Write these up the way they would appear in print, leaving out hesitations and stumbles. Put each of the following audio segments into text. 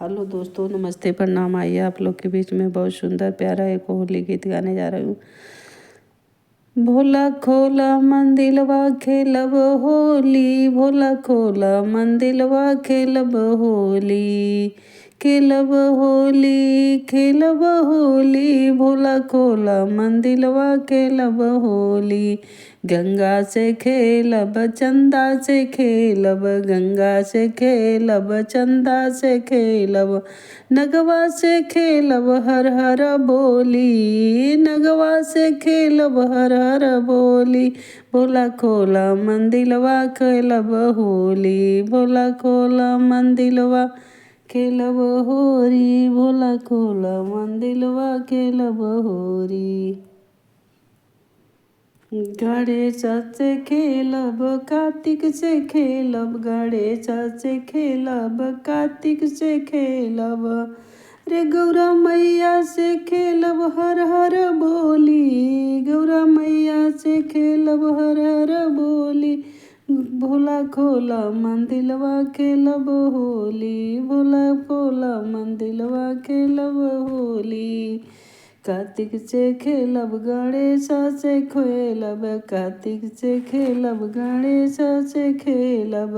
Hello दोस्तों, नमस्ते, प्रणाम। आइए आप लोग के बीच में बहुत सुंदर प्यारा एक होली गीत गाने जा रही हूँ। भोला खोला मंदिलवा खेलब होली, भोला खोला मंदिलवा खेलब होली, खेलब होली, खेलब होली, भोला खोला मंदिलवा खेलब होली। गंगा से खेलब चंदा से खेलब, गंगा से खेलब चंदा से खेलब, नगवा से खेलब हर हर बोली, नगवा से खेलब हर हर बोली। भोला खोला मंदिलवा खेलब होली, भोला खोला मंदिलवा खेलब होरी, भोला खोला मंदिलवा खेलब होरी। गणेश से खेलब कार्तिक से खेलब, गणेश से खेलब कार्तिक से खेलब, रे गौरा मैया से खेलब हर हर बोली, गौरा मैया से खेलब हर हर बोली। भोला खोला मंदिलवा खेलब होली, भोला खोला मंदिलवा खेलब होली। कार्तिक से खेलब गणेश से खेलब, कार्तिक से खेलब गणेश से खेलब,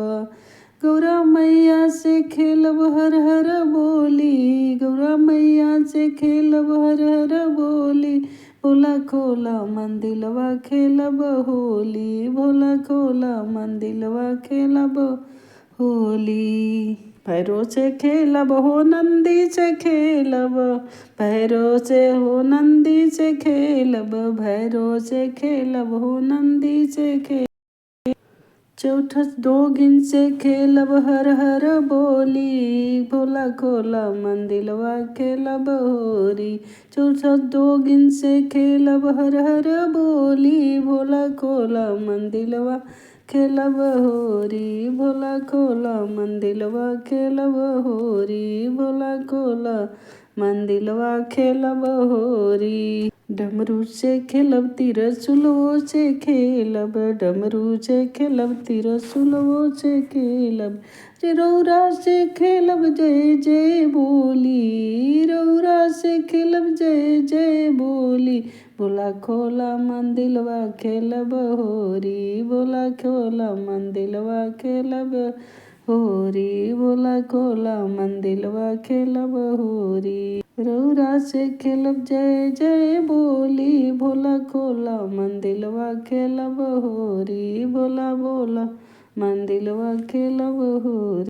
गौरा मैया से खेलब हर हर बोली, गौरा मैया से खेलब हर हर बोली। भोला खोला मंदिलवा खेलब होली, भोला खोला मंदिलवा खेलब होली। भैरो से खेलब हो नंदी से खेलब, भैरो से हो नंदी से खेलब, भैरो से खेलब हो नंदी से खेलब। चौठस डोगिन से खेलब हर हर बोली, भोला खोला मंदिलवा खेलब होरी। चौठस डोगिन से खेलब हर हर बोली, भोला खोला मंदिलवा खेलब होरी, भोला खोला मंदिलवा खेलब होरी, भोला खोला मंदिलवा खेलब होरी। डमरू से खेलब तिरसुलवो से खेलब, डमरू से खेलब तिरसुलवो से खेलब, रे रौरा से खेलब जय जय बोली, रौरा से खेलब जय जय बोली। भोला खोला मंदिलवा खेलब होरी, भोला खोला मंदिलवा खेलब होरी, भोला खोला मंदिलवा खेलब होरी। रौरा से खेलब जय जय बोली, भोला खोला मंदिलवा खेलब होरी, भोला भोला मंदिलवा खेलब होरी।